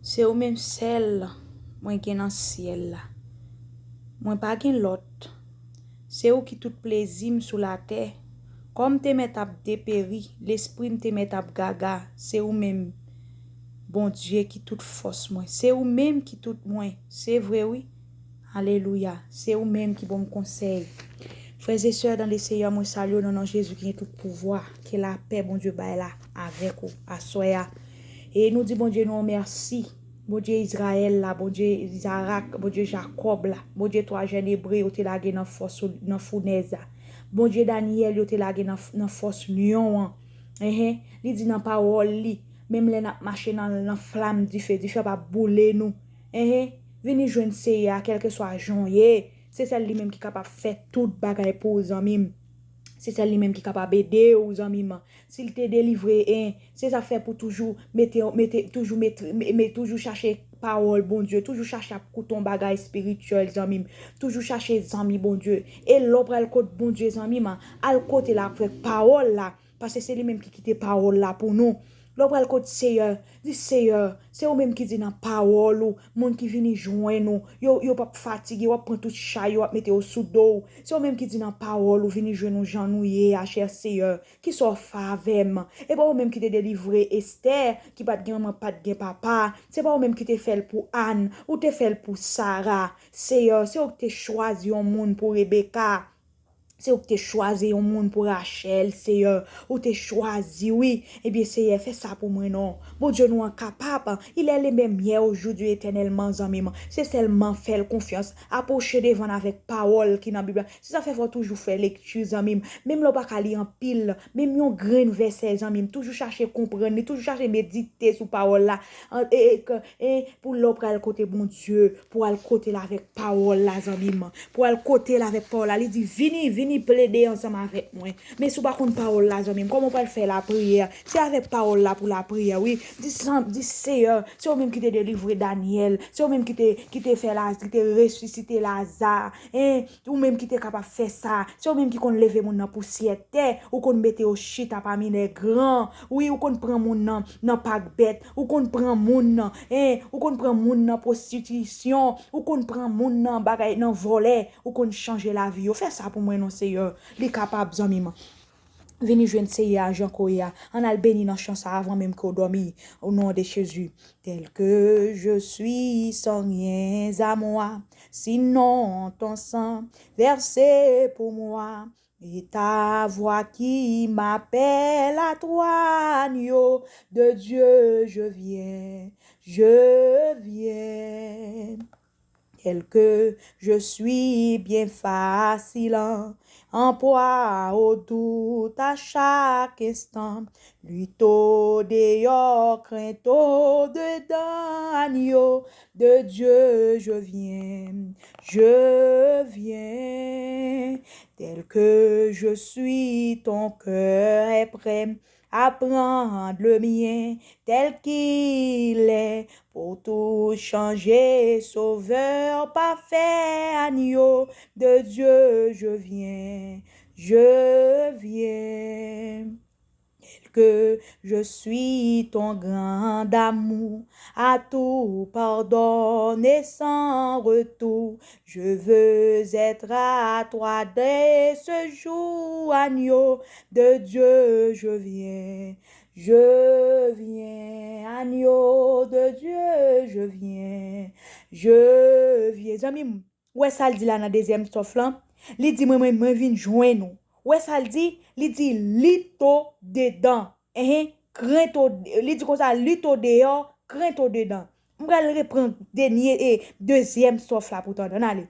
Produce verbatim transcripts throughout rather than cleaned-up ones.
Se ou menm sèl mwen gen nan syèl la. Mwen pa gen lòt. Se ou ki tout plezi m sou latè. Kò m te mèt ap deperi, lespri m te mèt ap gaga. Se ou menm, Bondye, ki tout fòs mwen. Se ou menm ki tout mwen. Se vre, wi. Alelouya. Se ou menm ki ban m konsèy. Frè e sè dan le Seyè, mwen salye w nan non Jezi ki gen tout pouvwa. Ke lapè Bondye bay la avèk ou aswè a. E nou di Bondye nou mèsi. Bondye Izrayèl la, Bondye Izarak, Bondye Jakòb la, Bondye twa jèn Ebre yo te lage nan fòs, nan founèz la. Bondye Danyèl yo te lage nan, nan fòs lyon an. Enhen, li di nan pawòl li, menm lè n ap mache nan, nan flam dife, dife p ap boule nou. Enhen, vini jwenn Seyè a, kèlkeswa jan w ye. Se sèl li menm ki kapab fè tout bagay pou ou, zanmi m. Se sèl li menm ki kapab ede ou, zanmi m. Si l te delivre, en, se sa fè pou toujou mete, mete, toujou met, me, me, toujou chache pawòl Bondye, toujou chache ap koute yon bagay espirityèl, zanmi m. Toujou chache zanmi Bondye. E lè w pral kot Bondye, zanmi m, al kote l avèk pawòl la. Paske se li menm ki kite pawòl la pou nou. Lè w pral kot Seyè, di, Seyè, se ou menm ki di nan pawòl ou, moun ki vini jwenn ou, yo, yo p ap fatige, w ap pran tout chay yo, w ap mete yo sou do w. Se ou menm ki di nan pawòl ou, vini jwenn nou jan nou ye a, chè Seyè. Kisa w fè avè m? E pa ou menm ki te delivre Estè, ki pa t gen manman, pa t gen papa. Se pa ou menm ki te fè l pou Ann, ou te fè l pou Sara. Seyè, se ou ki te chwazi yon moun pou Rebeka. Se ou ki te chwazi yon moun pou Rachèl, Seyè. Ou te chwazi, wi. Ebyen, Seyè, fè sa pou mwen non. Bondye nou an kapab. Il est le même hier, aujourd'hui, éternellement, zanmi m. Se sèlman fè l konfyans. Apwoche devan l avèk pawòl ki nan Bib la. Se sa fè fò w toujou fè lekti, zanmi m. Menm lè w pa ka li anpil, menm yon grenn vèsè, zanmi m. Toujou chache konprann li, toujou chache medite sou pawòl la. An, e, e, ke, e, pou lè w pral kote Bondye, pou w al kote l avèk pawòl la, zanmi m. Pou w al kote l avèk pawòl la. Li di, vini, vini plede ansanm avèk mwen. Men si w pa konn pawòl la, zanmi m, kòman w pral fè lapriyè? Se avèk pawòl la pou lapriyè, wi. Di, di Seyè, se ou menm ki te delivre Danyèl. Se ou menm ki te, ki te fè la, ki te resisite Laza. En, ou menm ki te kapab fè sa. Se ou menm ki konn leve moun nan pousyè tè. Ou konn mete yo chita pami lè gran. Wi, ou konn pran moun nan, nan pak bèt. Ou konn pran moun nan, en, ou konn pran moun nan pwostitisyon. Ou konn pran moun nan bagay, nan vòlè. Ou konn chanje lavi yo. Fè sa pou mwen non, Seyè. Li kapab, zanmi m. Vini jwenn Seyè a jan kouri a. Ann al beni nan chan sa avan menm ke w dòmi. Au nom de Jésus. Tel que je suis, sans rien à moi, sinon ton sang versé pour moi. Et ta voix qui m'appelle à toi, agneau de Dieu, je viens, je viens. Tel que je suis, bien facile en, en proie au doute à chaque instant. Lutte au dehors, crainte au dedans, agneau de Dieu, je viens, je viens. Tel que je suis, ton cœur est prêt à prendre le mien tel qu'il est, pour tout changer, Sauveur parfait, agneau de Dieu, je viens, je viens. Tel que je suis, ton grand amour a tout pardonné sans retour. Je veux être à toi dès ce jour, agneau de Dieu, je viens, je viens, agneau de Dieu, je viens, je viens. Zanmi m, ou wè sa l di la nan dezyèm stòf lan? Li di, mwen, mwen, mwen vin jwenn ou. Ou wè sa l di? Li di, lit o dedan. Enhen, krent o, li di konsa, lit o deyò, krent o dedan. M pral reprann dènye e dezyèm stòf la pou tande. Ann ale.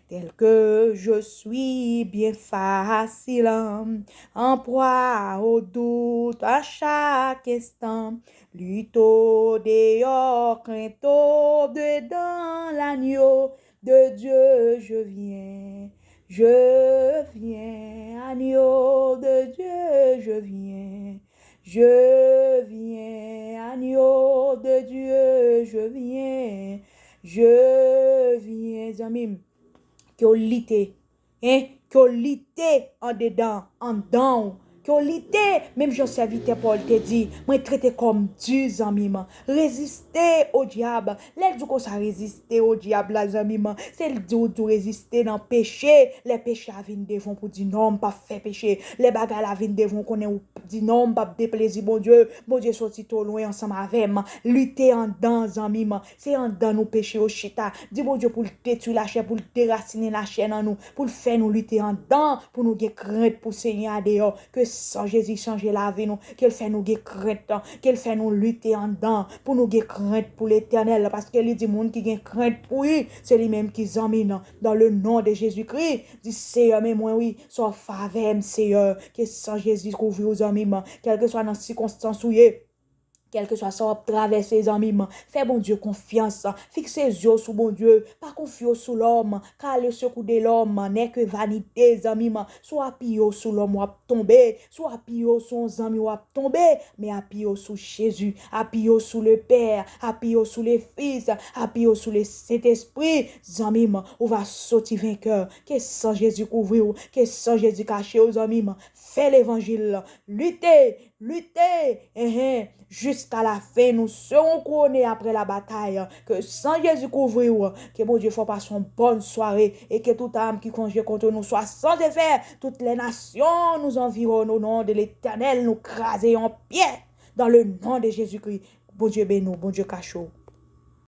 Tel que je suis, bien facile en, en proie au doute à chaque instant. Lit o deyò, krent o dedan, l'agneau de Dieu, je viens, je viens, agneau de Dieu, je viens, je viens, agneau de Dieu, je viens, je viens. Zanmi m, ke w lite, en, ke w lite andedan, anndan w, Ke w lite, menm jan sèvitè Pòl te di, mwen trete kòm di zanmi m. Reziste o dyab. Lè l di w konsa, reziste o dyab la, zanmi m, se l di w di w reziste nan peche. Lè peche a vin devan w pou di non, m p ap fè peche. Lè bagay la vin devan w, konnen w di non, m p ap deplezi Bondye. Bondye soti twò lwen ansanm avè m. Lite andan, zanmi m. Se andan nou peche yo chita. Di Bondye pou l detwi lachè, pou l derasinen lachè nan nou, pou l fè nou lite andan, pou nou gen krent pou Senyè a deyò. Ke san Jezi chanje lavi nou, ke l fè nou gen krent, ke l fè nou lite andan, pou nou gen krent pou Letènèl, paske li di moun ki gen krent pou li, se li menm ki zanmi nan. Dans le nom de Jésus-Christ, di Seyè, men mwen wi, sa w fè avè m, Seyè, ke san Jezi kouvri w, zanmi m, kèlkeswa nan sikonstans ou ye. Kèlkeswa sa w ap travèse, zanmi m, fè Bondye konfyans. Fikse zye w sou Bondye. Pa konfye w sou lòm, car le secours de l'homme n'est que vanité, zanmi m. Si w apiye w sou lòm, w ap tonbe. Si w apiye w sou yon zanmi, w ap tonbe. Men apiye w sou Jezi, apiye w sou le Père, apiye w sou le Fils, apiye w sou le Sentespri, zanmi m, ou va soti venkè. Ke san Jezi kouvri w, ke san Jezi kache w, zanmi m. Fè levanjil, lite, lite, enhen, jiska la fen, nous serons couronnés après la bataille. Ke san Jezi kouvri w, ke Bondye fè w pase yon bòn sware, e ke tout arme qui conjurait contre nous soit sans effet. Toutes les nations nous environnent au nom de l'Éternel, nou kraze yo an pyè, dans le nom de Jésus-Christ. Bondye beni w, Bondye kache w.